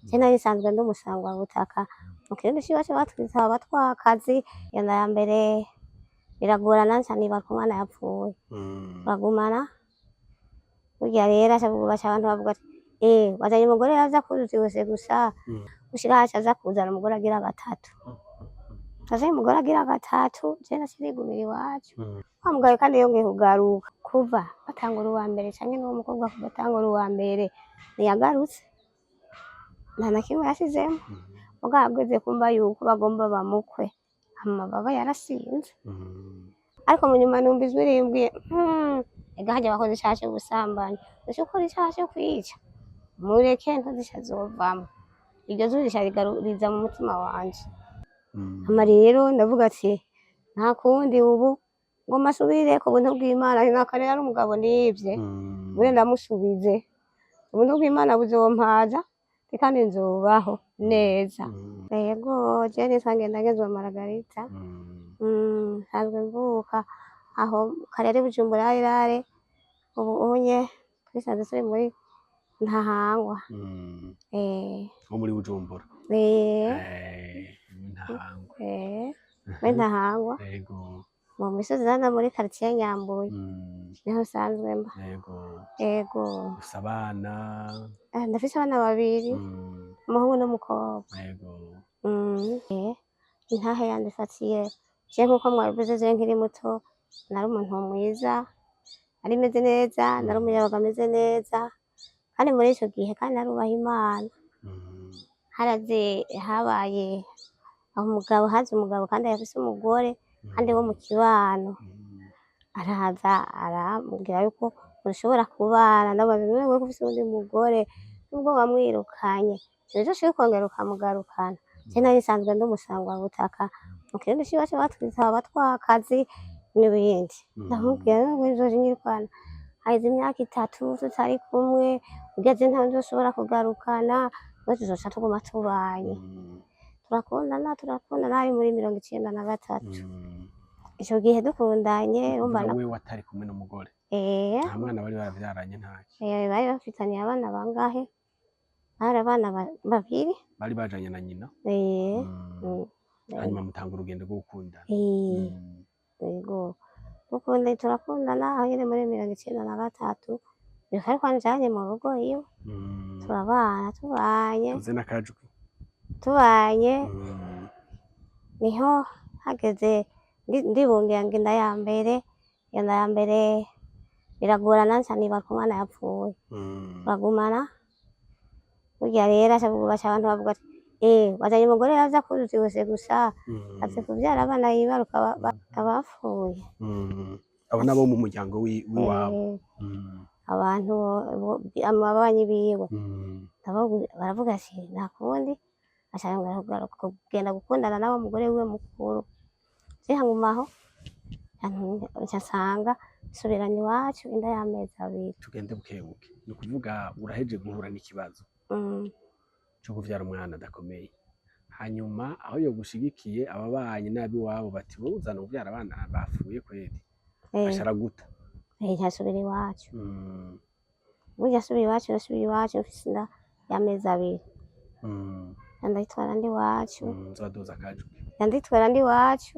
Je nari nsanzwe ndi umusangwabutaka mu kirundi c'iwacu batwita abatwakazi. Iyo nda ya mbere biragorana, nca nibaruka umwana yapfuye. Turagumana. Burya rero aca baca abantu bavuga ati: "Wazanye umugore aza kuzuza iwese gusa." Gushika haca aza kuzana umugore agira gatatu. Azanye umugore agira gatatu, je naciye nigumira iwacu. Wa mugabo kandi yongeye kugaruka kuva batangura uwa mbere canke n'uwo mukobwa kuva atangura uwa mbere ntiyagarutse, nta na kimwe yashizemwo. Mugabo ageze kumva yuko bagomba bamukwe, amababa yarasinze. Ariko mu nyuma numva ijwi rimbwiye: "Ega harya wakoze icaha c'ubusambanyi, uca ukora icaha co kwica, mureke ntuzisha azovamwo." Iryo jwi rica riza mu mutima wanje. Hama rero ndavuga ati: "Nta kundi, ubu ngoma asubire ku buntu bw'Imana." Nakare yari umugabo nivye, bure ndamusubize ubuntu bw'Imana buzompaza kandi nzobaho neza. Yego, je nitwa Ngendagezwa Maragarita. Nsanzwe mvuka aho mu karere Bujumbura Rirare, ubu unye twisanze turi muri Ntahangwa. Nko muri Bujumbura? Eh. Muri Ntahangwa. Eh, muri Ntahangwa. Mu misozi hano muri quartier Nyambuye. Niho nsanzwe mba. Yego. Ufise abana? Ndafise abana babiri, umuhungu n'umukobwa. Intahe yanje ifatiye je nkuko mwabivuze, je nkiri muto nari umuntu mwiza, nari meze neza, nari umuyabaga ameze neza, kandi muri ico gihe kandi narubaha Imana. Haraze habaye aho umugabo, haza umugabo kandi yafise umugore kandi wo mu kibano. Araza arambwira yuko mushobora kubana. Ndamubaza: "None wewe ko ufise uwundi mugore, nubwo wamwirukanye, ejo ushobora kongera ukamugarukana?" Je nari nsanzwe ndi umusangwabutaka, mu kirundi c'iwacu batwita abatwakazi n'ibindi. Ndamubwira: "None uzoja unyirukana, haheze imyaka 3 tutari kumwe, ugeze ntawe nzoshobora kugarukana, we tuzoca tuguma tubanye." Turakundana, turakundana, hari muri 93. Ico gihe dukundanye, urumva. Uvuga wewe atari kumwe n'umugore? Eh. Nta mwana bari bavyaranye, ntaki? Eh, bari bafitaniye abana bangahe? Bari abana babiri. Bari bajanye na nyina? Eh. Hanyuma mutanga urugendo rwo gukundana? Eh. Yego, dukunda, turakundana aho nyene muri 93, reka ariko anjanye mu rugo iwe. Turabana, tubanye. Tuze n'akajwi. Tubanye, niho hageze ndibungira ngo inda ya mbere, iyo nda ya mbere biragorana, nca nibaruka umwana yapfuye. Turagumana. Burya rero aca baca abantu bavuga ati: "Wazanye umugore aza kuzuza iwese gusa, azi kuvyara abana yibaruka abapfuye." Abo nabo mu muryango w'iwabo? Eh, abantu ababanyi biwe. Nabo baravuga ati: "Nta kundi." Aca yongera kugaruka kugenda gukundana n'abo mugore wiwe mukuru. Je nkagumaho, nca nsanga nsubiranye iwacu inda y'amezi 2. Tugende bukebuke. Ni ukuvuga uraheje guhura n'ikibazo co kuvyara umwana adakomeye, hanyuma aho yogushigikiye ababanyi n'abiwabo bati: "Wowe uzana kuvyara abana bapfuye kweri." Aca araguta. Eh, nkasubira iwacu. Burya asubiye iwacu, nasubiye iwacu mfise inda y'amezi 2. Ndayitwara ndi iwacu. Nzobaduza akajwi. Ndayitwara ndi iwacu.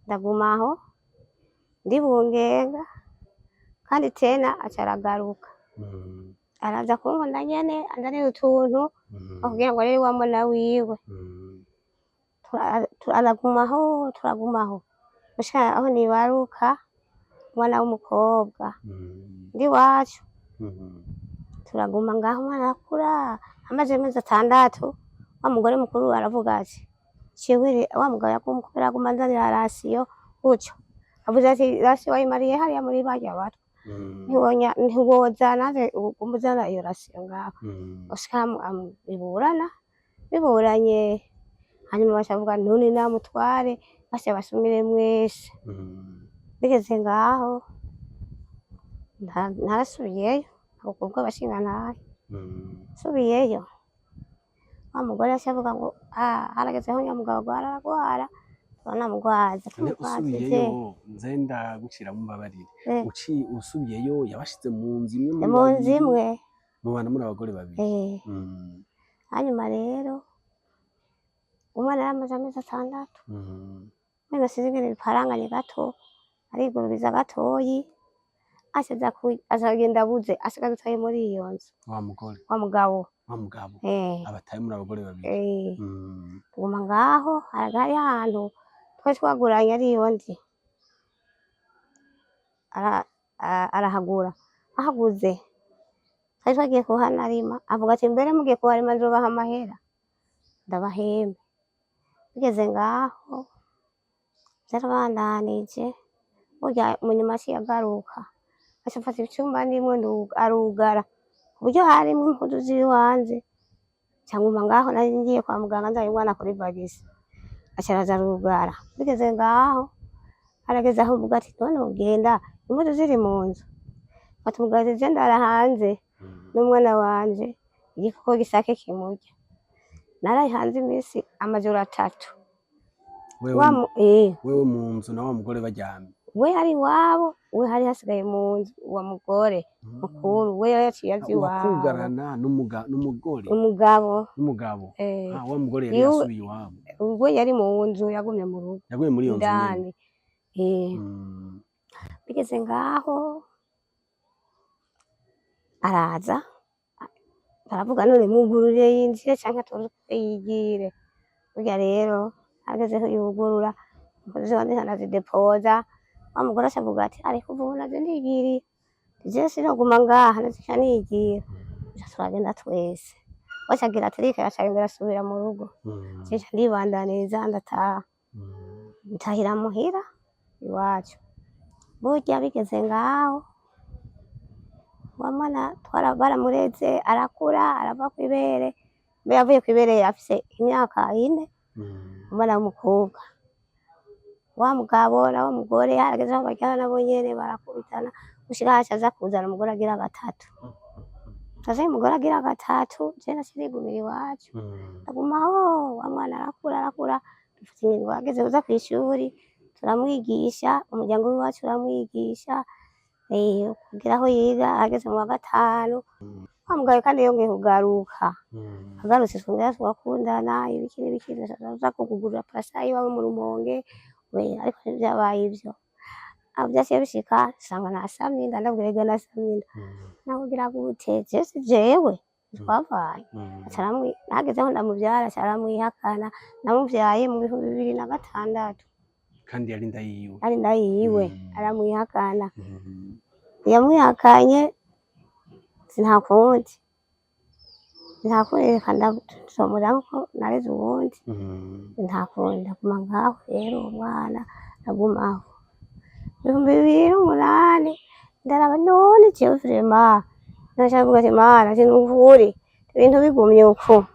Ndaguma aho ndibungenga, kandi tena aca aragaruka. Araza kunkunda nyene, anzanira utuntu kugira ngo arebe wa mwana wiwe. Aragumaho, turagumaho gushika aho nibaruka umwana w'umukobwa ndi iwacu. Turaguma ngaho, umwana arakura. Amaze amezi 6, wa mugore mukuru aravuga ati: "Jewe wa mugabo yaguma kubera aguma anzanira ration gutyo." Avuze ati: "Ration wayimariye hariya muri barya batwa. Ntiwoza naze uguma uzana iyo ration ngaho." Gushika biburana, biburanye, hanyuma baca bavuga: "None namutware basha basumire mwese." Bigeze ngaho narasubiyeyo ubwo bashingantahe. Nsubiyeyo, wa mugore yaciye avuga ngo: "Ah, harageze aho nyamugabo agwara, aragwara, turanamugwaza." None Tumugwajije. usubiyeyo, nze ndaguciramo, umbabarire. Uci usubiyeyo, yabashize mu nzu imwe muri Mu nzu babiri? imwe. Mubana muri abagore babiri? Eh. Hanyuma rero umwana yaramaze amezi 6, wenda sinzi ingene biparanganye gato, arigurubiza gatoyi, acaza acagenda abuze, asigaye dutaye muri iyo nzu. Wa mugore? Wa mugabo. Wa mugabo. Eh. Abataye muri abagore babiri. Eh. Tuguma ngaho, hari ahantu twari twaguranye ari iyo ndi. Arahagura, ahaguze twari twagiye kuhanarima, avuga ati mbere mugiye kuharima nzobaha amahera ndabahembe. Bigeze ngaho vyarabandanije, burya munyuma aciye agaruka, aca afata icumba ndimwo arugara, ku buryo harimwo impuzu z'iwanje, nca nguma ngaho. Nari ngiye kwa muganga nzanye umwana kuri vagisi, aca araza arugara. Bigeze ngaho arageze aho mvuga ati none ugenda impuzu ziri mu nzu, fata umugabo ati je ndara hanze n'umwana wanje, igikoko gisake kimurya. Naraye hanze imisi amajoro 3. Wewe wewe mu nzu na wa mugore baryamye? We ari iwabo, we hari hasigaye mu nzu uwo mugore mukuru, we yaciye aza iwabo. Wakugarana n'umugore? Umugabo. N'umugabo. Ah, wa mugore yari yasubiye iwabo. We yari mu nzu, yagumye mu rugo. Yaguye muri iyo nzu nyene. Indani. Bigeze ngaho araza, baravuga none mwugurure yinjire canke tuze yigire. Burya rero agezeho yugurura, impuzu zanje nkazidepoza, wa mugore aca avuga ati ariko ubu naje ndigiriye, je sinoguma ngaha, nazica nigira. Duca turagenda twese, we aca agira ati reka, aca yongera asubira mu rugo. Je nca ndibandaniriza ndataha, ntahira muhira iwacu. Burya bigeze ngaho wa mwana baramureze arakura, arava kw'ibere, mbe yavuye kw'ibere afise imyaka 4. Umwana w'umukobwa, wa mugabo na wa mugore harageze aho baryana nabo nyene barakubitana, gushika aho aca aza kuzana umugore agira gatatu. Azanye umugore agira gatatu, je naciye nigumira iwacu. Ndagumaho, wa mwana arakura arakura, dufata ingingo ageze kuza kw'ishuri, turamwigisha, umuryango w'iwacu uramwigisha, kugira aho yiga ageze mu wa 5. Wa mugabo kandi yongeye kugaruka. Agarutse twongera tugakundana, ibiki n'ibiki, tuza kugurura parasa iwabo mu Rumonge, we ariko ntivyabaye ivyo. Aho vyaciye bishika nsanga nasamye inda, ndabwira erega nasamye inda. Nakugira gute? Je si jewe twavanye. Hageze aho ndamuvyara aca aramwihakana, namuvyaye mu 2006. Kandi yari inda yiwe. Ari inda yiwe, aramwihakana. Yamwihakanye sintakundi. Sintakundi reka ndazomurera nkuko nareze uwundi. Ntakundi ndaguma ngaho rero, uwo mwana agumaho. 2008 ndaraba none jewe vraiment, naca mvuga ati Mana, ati nukuri ibintu bigumye uku,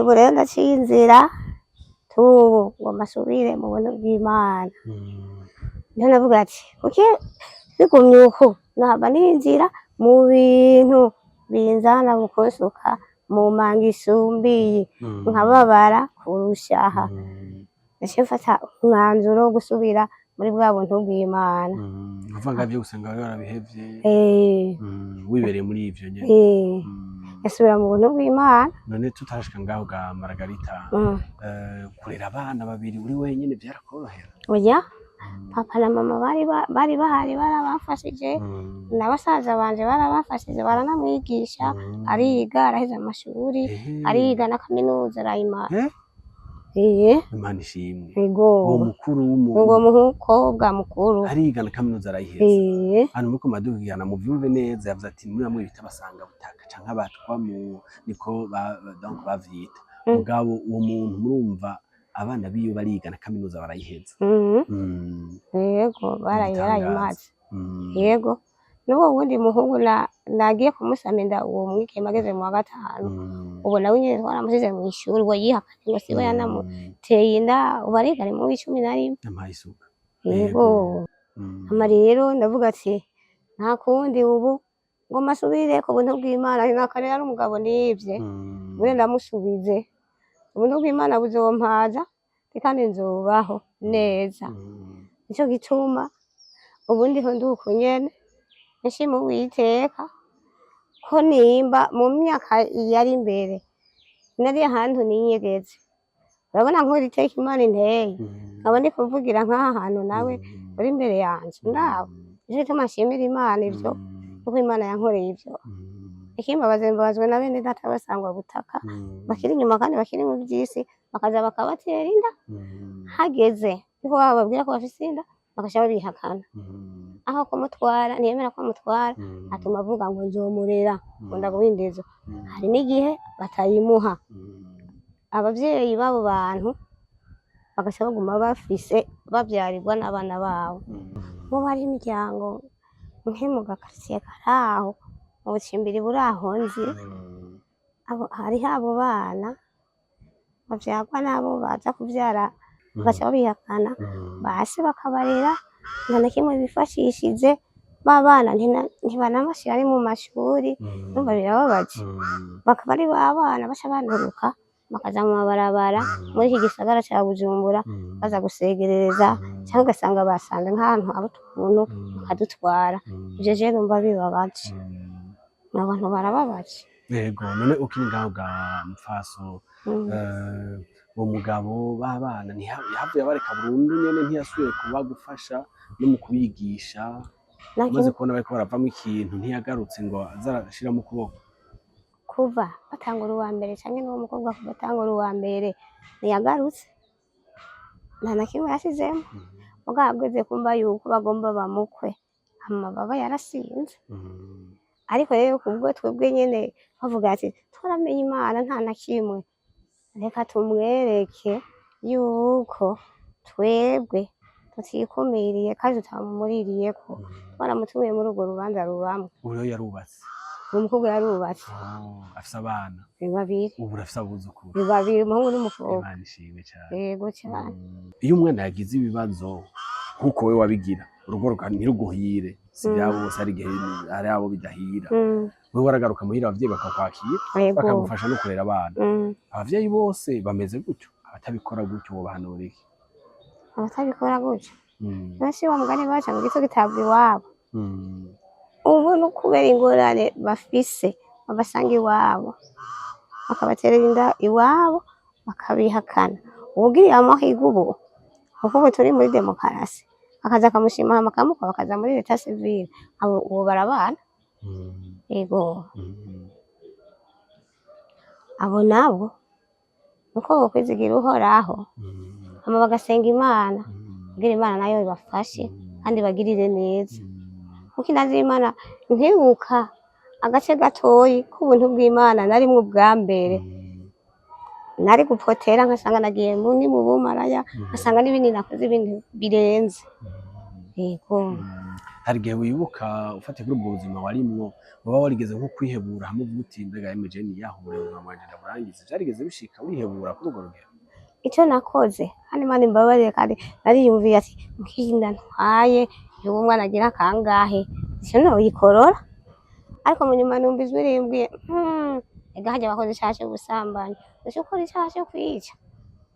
ubu rero ndaciye inzira, tubu ngo mbasubire mu buntu bw'Imana. Niho navuga ati kuki bigumye uku, nohava ninjira mu bintu binzana mu kunsuka mu manga isumbiye, nkababara kurusha aha. Naciye mfata umwanzuro wo gusubira muri bwa buntu bw'Imana. Uvuga ivyo gusenga wari warabihevye? Eh. Wibereye muri ivyo nyene. Eh. Yasubira mu buntu bw'Imana. None tutarashika ngaho ga Margarita, kurera abana babiri uri wenyene vyarakorohera? Oya, papa na mama bari bahari, barabafashije, na basaza banje barabafashije, baranamwigisha, ariga, araheza amashuri, ariga na kaminuza arayimara. Eh? Eh. Imana ishimwe. Ego. Uwo mukuru Uwo mukobwa mukuru ariga na kaminuza arayiheza. Eh. Hano muriko muradubwirana muvyumve neza, yavuze ati muri bamwe bita basanga butaka canke abatwa mu niko donc bavyita. Mugabo uwo muntu murumva abana biwe bariga na kaminuza barayiheza. Yego, Ibitangaza. barayimaze. Yego. N'uwo wundi muhungu nagiye kumusama inda, uwo mwigeme ageze mu wa 5. Ubu nawe nyene twaramusize mw'ishuri, we yihakanye ngo siwe yanamuteye inda, ubu ariga ari mu w'11. Yampaye isuka. Yego. Hama rero ndavuga ati nta kundi, ubu ngo masubire ku buntu bw'Imana, nakare yari umugabo nivye. Mbe ndamusubize. Ubuntu bw'Imana buzompaza kandi nzobaho neza. Nico gituma ubu ndiho ndi uku nyene, nshima Uwiteka ko nimba mu myaka yari imbere Nari ahantu ninyegeze, urabona nk'uri iteka Imana inteye, nkaba ndi kuvugira nk'aha hantu nawe uri imbere yanje ndawe. Nico gituma nshimira Imana ivyo, kuko Imana yankoreye ivyo. Ikimbabaza, mbabazwe na bene data basangwa butaka bakiri inyuma kandi bakiri mu vy'isi, bakaza bakabatera inda, hageze yuko bababwira ko bafise inda bagaca babihakana. Aho kumutwara ntiyemera ko amutwara, atuma avuga ngo nzomurera, ngo ndaguha indezo. Hari n'igihe batayimuha abavyeyi b'abo bantu, bagaca baguma bafise bavyarirwa n'abana babo. Mubo hari imiryango nki mu gakaritsiye karaho mu bucimbiri buri aho nzi, abo hariho abo bana bavyagwa n'abo baza kuvyara bagaca babihakana, base bakabarera nta na kimwe bifashishije. Ba bana ntibanabashira ni mu mashuri, urumva birababaje. Bakaba ari ba bana baca banuruka bakaza mu mabarabara muri iki gisagara ca Bujumbura, baza gusegerereza, canke ugasanga basanze nk'ahantu haba utuntu bakadutwara. Ivyo je numva bibabaje, abantu barababaje. Yego, none ukiri ngaho ga mfaso, uwo mugabo b'abana ntiyahavuye abareka burundu nyene? Ntiyasubiye kubagufasha no mu kubigisha? Nta Umaze kintu. kubona bariko baravamwo ikintu, ntiyagarutse ngo aze arashiramo ukuboko? Kuva batangura uwa mbere canke n'uwo mukobwa, kuva atangura uwa mbere ntiyagarutse, nta na kimwe yashizemo. Mugabo ageze kumva yuko bagomba bamukwe, amababa yarasinze. Ariko rero kubwo twebwe nyene bavuga ati twaramenye Imana, nta na kimwe, reka tumwereke yuko twebwe tutikumiriye kandi tutamumuririyeko. Twaramutumiye muri urwo rubanza rubamwo. Ubu rero yarubatse? Uwo mukobwa yarubatse. Oh, afise abana? Ni babiri. Ubu urafise abuzukuru? Ni babiri, umuhungu n'umukobwa. Imana ishimwe cane. Yego cane. Iyo umwana yagize ibibazo nk'uko we wabigira, urugo ntiruguhire, si bya bose, hari igihe hari abo bidahira, wewe waragaruka muhira abavyeyi bakakwakira, bakagufasha no kurera abana? Abavyeyi bose bameze gutyo? Abatabikora gutyo wobahanura iki? Abatabikora gutyo, benshi wa mugani baca mu gito gitabwa iwabo. Ubu no kubera ingorane bafise, babasanga iwabo bakabaterera inda iwabo bakabihakana. Uwugiriye amahirwe ubu, kuko ubu turi muri demokarasi, akaza akamushima hama akamukwa, bakaza muri l'état civil, abo ubu barabana. Yego. Abo nabo nuko bokwizigira Uhoraho, hama bagasenga Imana, kugira Imana nayo ibafashe kandi ibagirire neza, kuko inazi y'Imana ntibuka agace gatoyi k'ubuntu bw'Imana narimwe ubwa mbere. Nari gupotera nkasanga nagiye ni mu bumaraya, nkasanga n'ibindi nakoze ibintu birenze. Yego. Hari igihe wibuka ufatiye kuri ubwo buzima warimwo, waba warigeze nko kwihebura hamwe uvuga uti mbega yemwe je niyahure, ubuzima bwanje ndaburangize? Vyarigeze bishika wihebura kuri urwo rugero? Icyo nakoze, kandi Imana imbabarire, kandi nariyumviye ati nkinda ntwaye uwo mwana agira kangahe, icyo noyikorora. Ariko mu nyuma numva ijwi rimbwiye, ega harya wakoze icaha c'ubusambanyi, uca ukora icaha co kwica,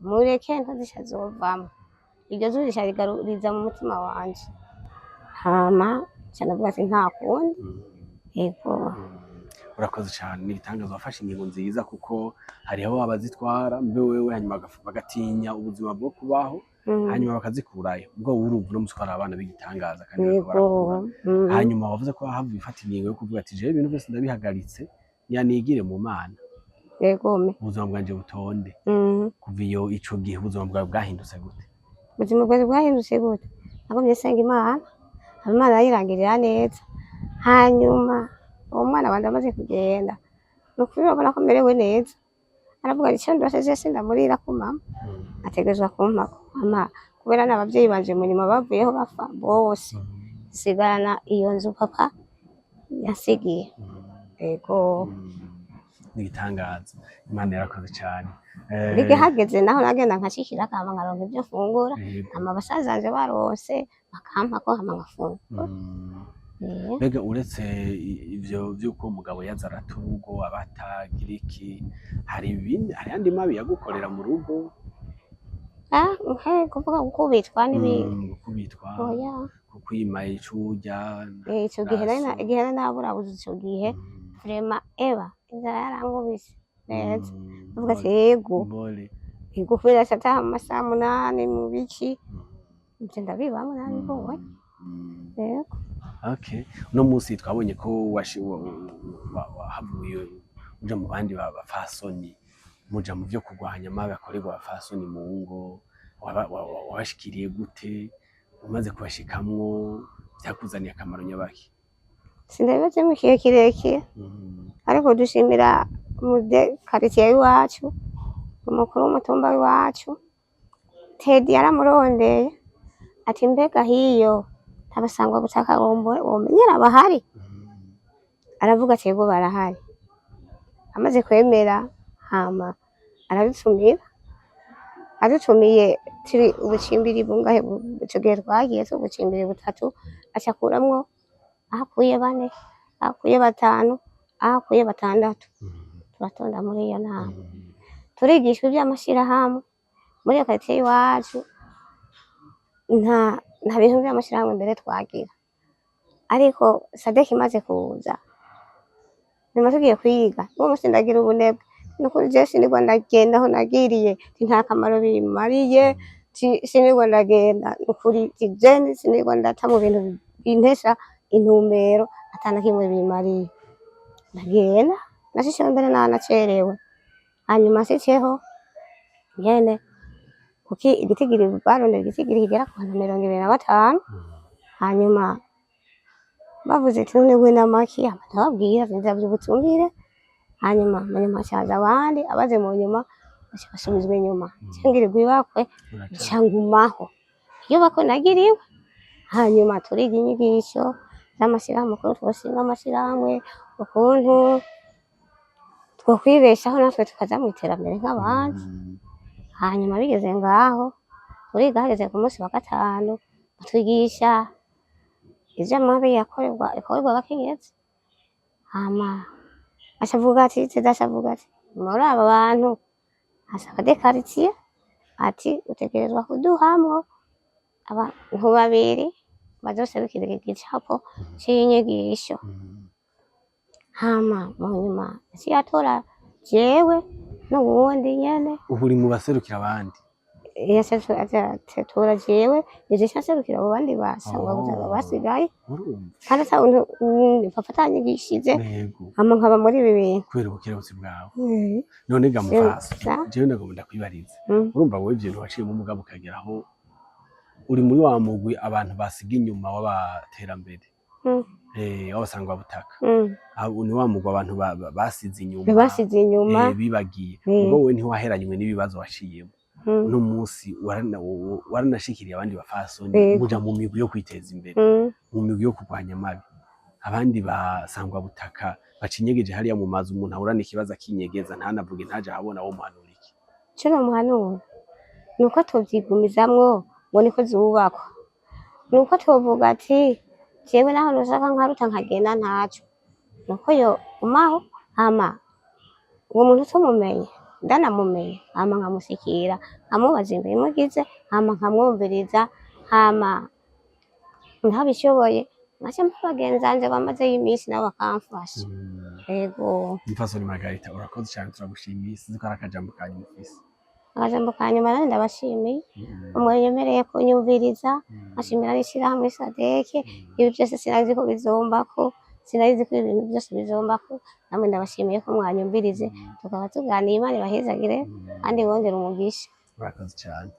mureke ntuzi azovamwo. Iryo jwi rica riza mu mutima wanje, hama nca ndavuga ati nta kundi. Yego. Urakoze cyane, ni igitangaza, wafashe ingingo nziza, kuko hariho abazitwara mbe wewe hanyuma bagatinya ubuzima bwo kubaho, hanyuma bakazikurayo. Ubwo urumva uno munsi ko hari abana b'igitangaza kandi bariko barakura. Hanyuma wavuze ko havuye ufata ingingo yo kuvuga ati jewe ibintu byose ndabihagaritse, nyanigire mu Mana, ubuzima bwanje butonde. Kuva iyo ico gihe ubuzima bwawe bwahindutse gute? Ubuzima bwanjye bwahindutse gute? Nagumye nsenga Imana, hama Imana irangirira neza. Hanyuma uwo mwana wanje amaze kugenda, ni ukuri urabona ko merewe neza. Aravuga ati ico ndose je sindamurira ko mama ategerezwa kumpa mama, kubera n'abavyeyi banje mu nyuma bavuyeho bafa bose, nsigarana iyo nzu papa yansigiye. Ego. Ni igitangaza, Imana yarakoze cyane. Bige hageze naho nagenda nkashikira kama nkaronka ivyo mfungura, hama basaza banje baronse bakampa ko, hama nkafungura. Mbega uretse ivyo vy'uko umugabo yaza arata urugo abatagira iki, hari ibindi, hari andi mabi yagukorera mu rugo? Ah, nke kuvuga gukubitwa n'ibindi? Gukubitwa, Oya. kukwima ico urya? Ico gihe nari Raso. igihe nari naburabuze ico gihe, vraiment eba inzara yarankubise neza. Avuga ati yego. Mbole. Yego, kubera aca ataha mu masaha 8 mu biki, ivyo ndabibamwo narabibonye. Yego. Okay. Uno munsi twabonye ko wahavuye uja mu bandi bafasoni, muja mu vyo kurwanya amabi akorerwa abafasoni mu ngo. Wabashikiriye gute? Umaze kubashikamwo vyakuzaniye akamaro nyabaki? Sindabibazemo igihe kirekire, ariko dushimira umude karitiye w'iwacu, umukuru w'umutumba w'iwacu Tedi yaramurondeye ati mbega hiyo ntabasangwa butaka womenyera bahari? Aravuga ati yego barahari. Amaze kwemera, hama aradutumira. Adutumiye turi ubucimbiri bungahe? Ico gihe twagiye turi ubucimbiri butatu, aca akuramwo aho akuye bane, aho akuye batanu, aho akuye batandatu. Turatonda muri iyo nama, turigishwa ivy'amashirahamwe. Muri iyo karitiye iwacu nta bintu vy'amashirahamwe mbere twagira, ariko Sadek imaze kuza, nyuma tugiye kwiga, uwo musi ndagira ubunebwe. Nukuri jewe sinigwa ndagenda aho nagiriye, nti nta kamaro bimariye, sinigwa ndagenda. Nukuri ti je sinigwa ndata mu bintu bintesha intumbero ata na kimwe bimariye. Ndagenda nashisheho mbere nanacerewe. Hanyuma nshitseho nyene, kuki igitigiri barondera, igitigiri kigera ku bantu 25. Hanyuma bavuze ati none we n'amaki? Hama ndababwira ndavye ubutumire. Hanyuma mu nyuma hacaza abandi, abaze mu nyuma baca basubizwa inyuma. Ngirirwa ibakwe, nca ngumaho iyo bakwe nagiriwe. Hanyuma turiga inyigisho z'amashirahamwe, ukuntu twoshinga amashirahamwe, ukuntu twokwibeshaho natwe tukaja mw'iterambere nk'abandi. Hanyuma bigeze ngaho turiga, hageze ku munsi wa gatanu batwigisha ivy'amabi yakorerwa abakenyezi. Hama aca avuga ati, Tedi aca avuga ati muri aba bantu asaba de quartier ati utegerezwa kuduhamwo abantu babiri bazoserukira iki gicapo c'inyigisho. Hama mu nyuma yaciye atora jewe n'uwundi nyene. Ubu uri mu baserukira abandi? Yatora jewe, nije nca nserukira abo bandi basangwa basigaye. Urumva. Kandi ata buntu papa atanyigishije. Hama nkaba muri ibi bintu kubera ubukerebutsi bwawe. None ga mufaso, jewe ndagomba ndakwibariza. Urumva wowe ivyo bintu waciyemo, umugabo ukageraho uri muri wa mugwi abantu basiga inyuma w'abaterambere, w'abasangwa butaka. Abo ni wa mugwi abantu basize inyuma, basize inyuma. Bibagiye. Ubwo wowe ntiwaheranywe n'ibibazo waciyemo. Uno munsi waranashikiriye abandi bafasoni, muja mu migwi yo kwiteza imbere, mu migwi yo kurwanya amabi. Abandi basangwa butaka bacinyegeje hariya mu mazu, umuntu ahura n'ikibazo akinyegeza, ntanavuge, ntaje ahabona, wo muhanura iki? Ico nomuhanura ni uko tovyigumizamwo ngo niko zubakwa, ni uko tovuga ati jewe naho noshaka nkaruta nkagenda ntaco, nuko yogumaho. Hama uwo muntu tumumenye, ndanamumenye, hama nkamushikira, nkamubaza ibimugize, hama nkamwumviriza, hama ntabishoboye nkaca mpa bagenzanje bamazeyo iminsi nabo bakamfasha. Yego. Mupfasoni Margarita, urakoze cyane, turagushimiye. Sinzi ko ari akajambo ka nyuma ufise. Akajambo ka nyuma, nanje ndabashimiye umwe kunyumviriza, nkashimira n'ishirahamwe Sadeke. Ibi byose sinari ko bizombako, sinari ko ibintu byose bizombako. Namwe ndabashimiye ko mwanyumvirije, tukaba tuganiye. Imana ibahezagire kandi ibongere umugisha. Urakoze cyane.